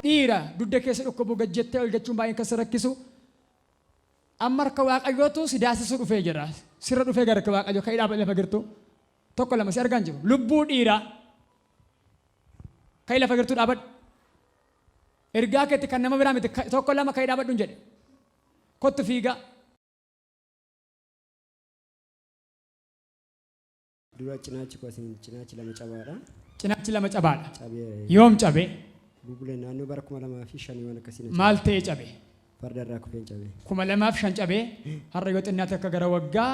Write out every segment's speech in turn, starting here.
Dhiira dugda keessa dhukkubu gad jettee ol jechuun baay'een kan si rakkisu. Amma harka Waaqayyootu si daasisuu dhufee jira. Sirra dhufee gara harka Waaqayyoo ka'ii dhaabadhu lafa jirtu. Tokko lama si argaa hin jiru. Lubbuu dhiiraa. Ka'ii lafa jirtu dhaabadhu. Ergaa keetti kan nama biraa miti. Tokko lama ka'ii dhaabadhu hin jedhe. Kottu fiigaa. Dura cinaachi koo asiin cinaachi lama cabaadha. Cinaachi lama cabaadha. Cabee Yoom cabe? bubulee naannoo bara 2005 waan akkasii na cabe. Maal ta'ee cabe? Farda irraa kufeen cabe. 2005 cabee har'a yoo xinnaate akka gara waggaa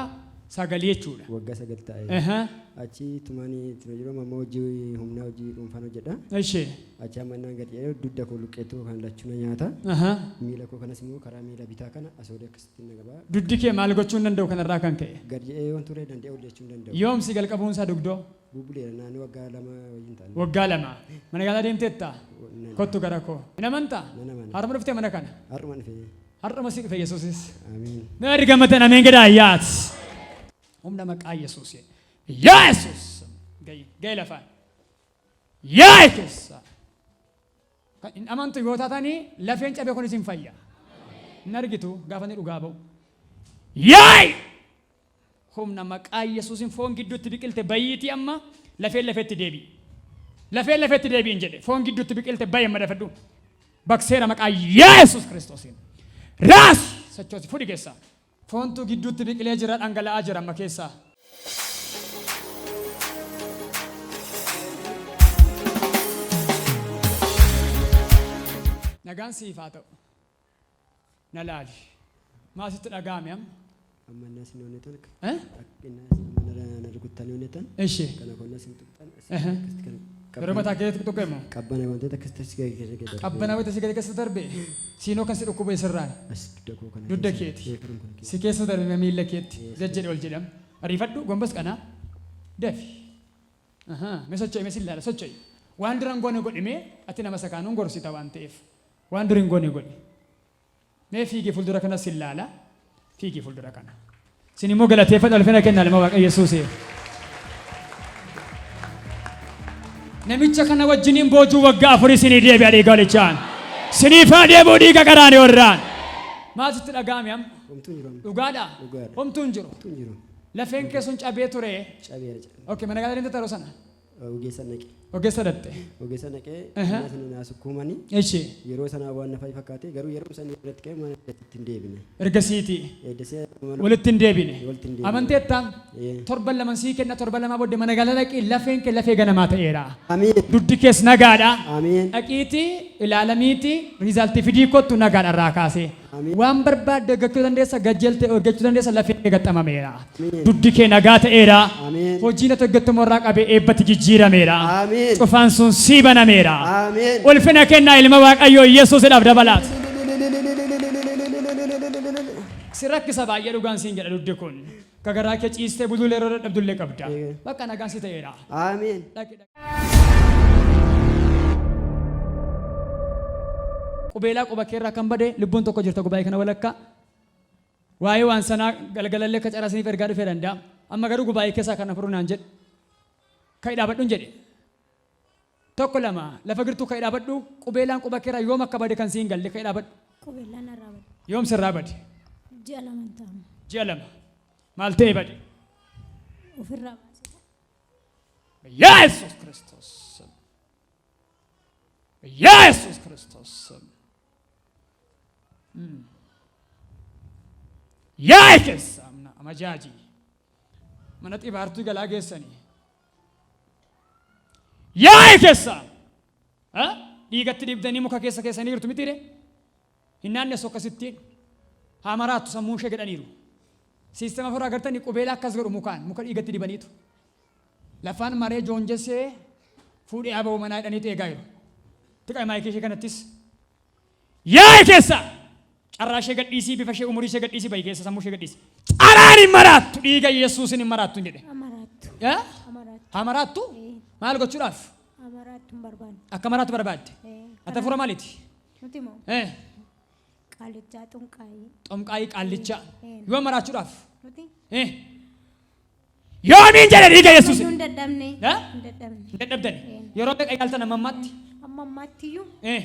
sagalii jechuudha. Waggaa 9 taa'e. Achi tumaanii itti jiru amma hojii humnaa hojii dhuunfaan hojjedha. Ishi. Achi amma innaan gadi jedhee dugda koo luqqeettuu kan lachuu na nyaata. Miila koo kanas immoo karaa miila bitaa kana asii olii akkasitti na gabaa. Dugdi kee maal gochuu hin danda'u kanarraa kan ka'e? Gad jedhee yoon ture danda'ee ol jechuu hin danda'u. Yoom si galqabuun isaa dugdoo? Bubuleera naannoo waggaa 2 wayii hin ta'an. Waggaa 2. Mana yaalaa deemteetta? Nan. Kottu gara koo. Hin amantaa? Nan amana. Har'uma dhuftee mana kana? Har'uma dhufe. Har'uma si dhufe Yesuusis. Amiin. Mee warri gammaddan ameen jedhaa yaat. Humna maqaa Yesuusiin. Yaa Yesuus! Ga'i ga'i lafaan. Yaa keessa. Kan hin amantu yoo taatanii lafeen cabe kun isin fayya. Hin argitu gaafa inni dhugaa ba'u. Yaa'i! Humna maqaa Yesuusin foon gidduutti biqilte bayiitii amma lafeen lafeetti deebi'i. Lafeen lafeetti deebi'in jedhe foon gidduutti biqilte bayi amma dafadhu. Bakseera maqaa Yesuus Kiristoosiin. Raasi sochoosi fudhi keessaa. Foontu gidduutti biqilee jira dhangala'aa jira amma keessaa. Nagaan siif haa ta'u. Na laali. Maal sitti dhaga'ame amma? Amma innaa isin onnetan Eh? innaa isin amma na rukuttan onnetan Ishi. kana konna isin tuqxan Ehe. akkasitti kan Yeroo mataa keetti tuqe moo? qabbana wantoota akkasitti as gadi keessa gadi Qabbana wayita si gadi keessa darbe siinoo kan si dhukkube sirraa. As dugda koo kana Dugda keessa, keeti. ee, karuma kana keessa. Si keessa darbe miilla keetti. Jajjedhe ol jedham. Ariifadhu gombas qanaa. Dafi. Ahaa. Mee socho'i mee sin laala socho'i. Waan dura hin goone godhi mee ati nama isa kaanuun gorsita waan ta'eef. Waan dur hin goone godhi. Mee fiigi fuuldura kana sin laala. Fiigi fuuldura kana. Sin immoo galateeffadha ulfina kennaa ilma Waaqa Yesuusiif. Namicha kana wajjiniin boojuu waggaa afurii sinii deebi'a dhiiga walichaan. Siniif haa deebi'u dhiiga qaraaniyoorraan. Maal sitti dhaga'ame amma? Homtuu hin jiru amma. Dhugaadha? Dhugaadha. Homtuu hin jiru. Homtuu hin jiru. Lafeen kee sun cabee ture. Cabeera cabe. Okay, mana yaalaa deemte yeroo sana. Ogeessa naqe. Ogeessa dhatte. Ogeessa naqee Aha. innaa sana naa sukkuumanii Ishi. yeroo sana waan na fa'i fakkaate garuu yeroo sana irratti ka'e mana itti hin deebine. Ergasiiti. Eeddasee mana Walitti hin deebine. Walitti hin deebine. Amanteetta? Ee. Torban lama sii kenna torban lamaa booddee mana gala dhaqii lafeen kee lafee ganamaa ta'eera. Amiin. Dugdi kees nagaadha. Amiin. Dhaqiitii ilaalamiitii riizaltii fidii kottu nagaadha irraa kaasee. Amiin. Waan barbaadde hojjechuu dandeessa, gad jelte hojjechuu dandeessa, lafeen kee gaxxamameera. Amiin. Dugdi kee nagaa ta'eera. Amiin. Hojiin ati hojjettu immoo irraa qabee eebbatti jijjiirameera. Amiin. Cufaan sun sii banameera. Amiin. Ulfina kennaa ilma Waaqayyoo Yesuusidhaaf dabalaat. Si rakkisa baay'ee dhugaan siin jedha dugdi kun. Akka garaa kee ciistee buluullee yeroo dadhabdullee qabda. Ee. Bakka nagaan si ta'eera. Amiin. Dhaqi dhaqi. Qubeelaa quba keerraa kan bade lubbuun tokko jirta gubaa'ee kana walakkaa. Waa'ee waan sanaa galgalallee akka carraa isiniif ergaa dhufee danda'a. Amma garuu gubaa'ee keessaa kan afur naan jedhe. Ka'i dhaabadhuun jedhe. Tokko lama lafa girtuu ka'i dhaabadhu qubeelaan quba keerraa yoom akka bade kan siin galle ka'i dhaabadhu. Qubeellaan narraa bade. Yoom sirraa bade? Ji'a lama hin ta'amu. Ji'a lama. Maal ta'e bade? Ofirraa baase. Yesuus Kiristoos. Yesuus Kiristoos. Yaa'e keessa amna amajaajii. Mana xibaartuu galaa geessanii. Yaa'e keessa. Dhiigatti dhiibdanii muka keessa keessanii jirtu mitiire? Hin naannessu akkasittiin. Haa maraattu sammuun ishee jedhaniiru. Siistema afuraa agartanii qubeelaa akkas godhu mukaan muka dhiigatti dibaniitu. Lafaan maree joonjessee fuudhee aba'u manaa jedhaniitu eegaa jiru. Tiqaa maayikii ishee kanattis. Yaa'e keessa! Carraa ishee gadhiisii bifa ishee umurii ishee gadhiisii bahi keessa sammuu ishee gadhiisi. Caraan hin maraattu dhiiga Yesuusin hin maraattu hin jedhe. Amaraattu. Yaa? Amaraattu. Haa maraattu? Ee. Maal gochuudhaaf? Amaraattu hin barbaanne. Akka maraattu barbaadde. Ee. Ati hafuura maaliiti? Nuti moo Eh, qaalichaa xunqaayii. Xomqaayii qaallicha. Ee. Yoo maraachuudhaaf. Nuti Eh. Yoomiin jedhe dhiiga Yesuusin. hin dadhabne. Eh? Hin dadhabne. Hin dadhabdani. Ee. Yeroo meeqa yaaltan amma ammaatti? Amma ammaatti iyyuu Eh.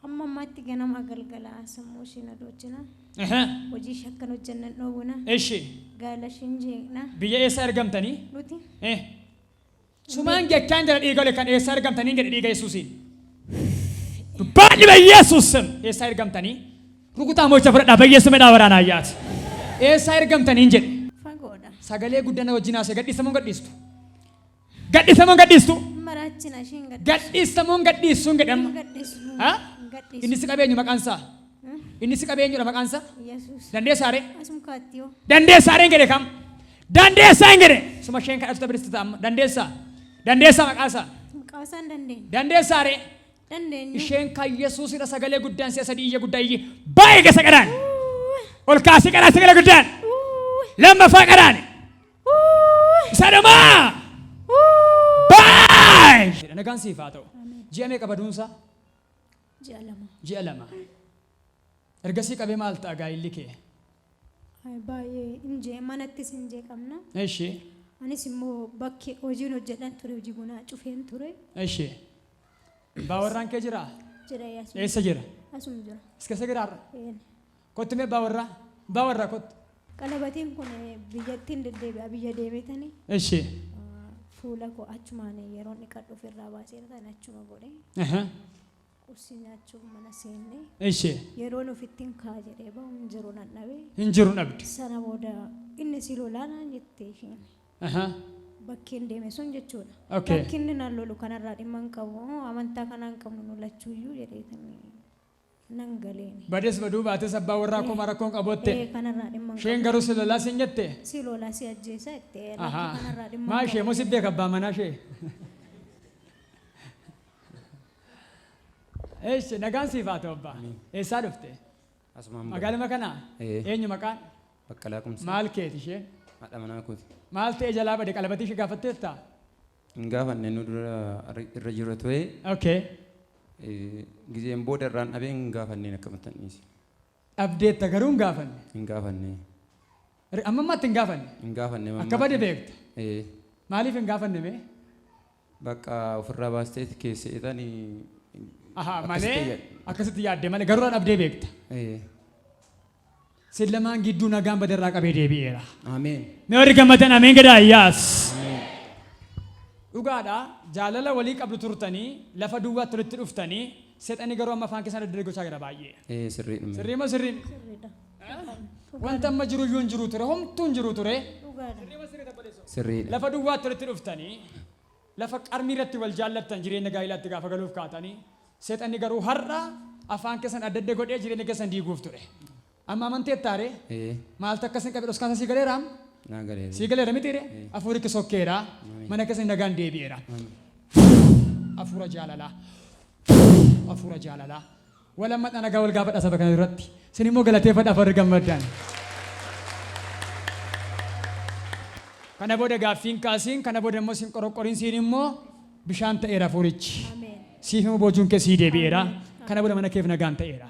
Amma ammaatti ganama galgala sammuu ishee na doochina. Hojii ishee akkan hojjennan dhoowwina. Ishi. Gaala ishee hin jeeqna. Biyya eessa ergamtanii? Nuti Sumaan jechaan jira dhiiga ole kan eessa ergamtanii jedhe dhiiga Yesuusiin. Dubbaadhi Yesuus eessa ergamtanii? Rukutaa mo'icha fudhadhaa bayyeessu medhaa waraanaa ayyaati. Eessa ergamtanii jedhe. Fagoodha. Sagalee guddana wajjin haasa'e gadhiisamuun gadhiistu. Gadhiisamuun gadhiistu. Maraachina isheen gadhiisu. Gadhiisamuun gadhiisuun jedhama. Hin gadhiisu. Ha? Hin gadhiisu. Inni si qabeenyu maqaan isaa. Inni si qabeenyudha maqaan isaa. Yesuus. Dandeessaaree? Asum kaattiyoo. Dandeessaareen jedhe kam? Dandeessaa hin jedhe. Suma isheen kadhatu taphiste ta'a amma. Dandeessaa. Dandeessaa maqaa isaa. Maqaa isaa hin dandeenye. Dandeessaaree? Dandeenyu. Isheen kan Yesuusidha sagalee guddaan si'a sadii iyya guddaa iyyi. Baay'ee keessa qadaan. Ol kaasii qadaan sagalee guddaan. Lammaffaa qadaan. Isa dhumaa. Baay'ee. Nagaan siif haa ta'u. Ji'a meeqa baduunsaa? Ji'a 2. Ji'a 2. Ergasii qabee maal ta'a gaa'illi kee? Ay, Baay'ee hin jee manattis hin jeeqamna. Ishi. Anis immoo bakkee hojiin hojjedhan ture hojii bunaa cufeen ture. Ishi. Baawarraan kee jiraa? Jira asuma. Eessa jira? Asuma jira. As keessa jira har'a? Een. Kottu mee baawarraa. Baawarraa kottu. Qalabatiin kun biyyattiin deddeebi'a biyya deemetanii Ishi. fuula koo achumaan yeroon dhiqadhu ofirraa baasee tan achuma godhe qursii nyaachuuf mana seenne Ishi. yeroon ofittiin kaa jedhee bahu hin jiru nan dhabe. Hin jiru dhabde. Sana booda inni si lolaa naan jette isheen. Bakkeen deeme sun jechuudha. Okay. Bakki inni naan lolu kanarraa dhimma hin qabu amantaa kanaa hin qabnu nu lachuuyyuu jedheetanii nan galeeni. Bades baduu baates abbaa warraa koo rakkoon qabotte. Ee kanarraa dhimma hin Isheen garuu si lolaa siin jette. qabu. Si lolaa si ajjeesa jettee Ahaa. lakki kanarraa dhimma Maa hin ishee qabu. moo si beeka abbaa manaa ishee? Eessi nagaan siif haa ta'u abbaa. Eessaa dhufte? Asumaan bula. Magaaluma kanaa? Ee. Eenyu maqaan? Baqqalaa Kumsaa. Maal keeti isheen? Haadha manaa kooti. Maal ta'e jalaa bade qalabatii ishee gaafatteetta? Hin gaafanne nu dura irra jiru ture. Okay. Gizeen booda irraan dhabee hin gaafanneen akkamittan dhiise. Dhabdeetta garuu hin gaafanne. Hin gaafanne. Amma ammaatti hin gaafanne. Hin gaafanne mamma. Akka bade beekta. Ee. Maaliif hin gaafanne mee? Bakka ofirraa baastee keesseetanii. Ahaa malee akkasitti yaadde malee garuu dhabdee beekta. Ee. Sin lamaan gidduu nagaan baderraa qabee deebi'eera. Ameen. Mee warri gammadan ameen jedhaa iyyaas. Dhugaadha jaalala walii qabdu turtanii lafa duwwaatti walitti dhuftanii seexanni garuu amma afaan keessan adda gochaa jira baay'ee. Ee sirriidhuma. Sirrii moo sirrii? Sirriidha. Wanta amma jiru iyyuu hin jiru ture homtuu hin jiru ture. Dhugaadha. Sirriidha. Lafa duwwaatti walitti dhuftanii lafa qarmii irratti wal jaallattan jireenya gaa'ilaatti gaafa galuuf kaatanii seexanni garuu har'a afaan keessan adda adda godhee jireenya keessan diiguuf ture. Amma amanteettaaree Ee. maaltu akkasin qabe dhoskaasa sii galeera amma? Naa galeera. Sii galeera mitiire? Hafuurri kee sokkeera. Mana keessan nagaan deebi'eera. Hafuura jaalalaa. Hafuura jaalalaa. Walammadha nagaa wal gaafadha saba kana irratti. Isin immoo galateeffadha warri gammaddan. Kana booda gaaffiin kaasiin kana booda immoo sin qoroqqoriin siin immoo bishaan ta'eera hafuurichi. Ameen. Siif immoo boojuun kee sii deebi'eera. Kana booda mana keef nagaan ta'eera.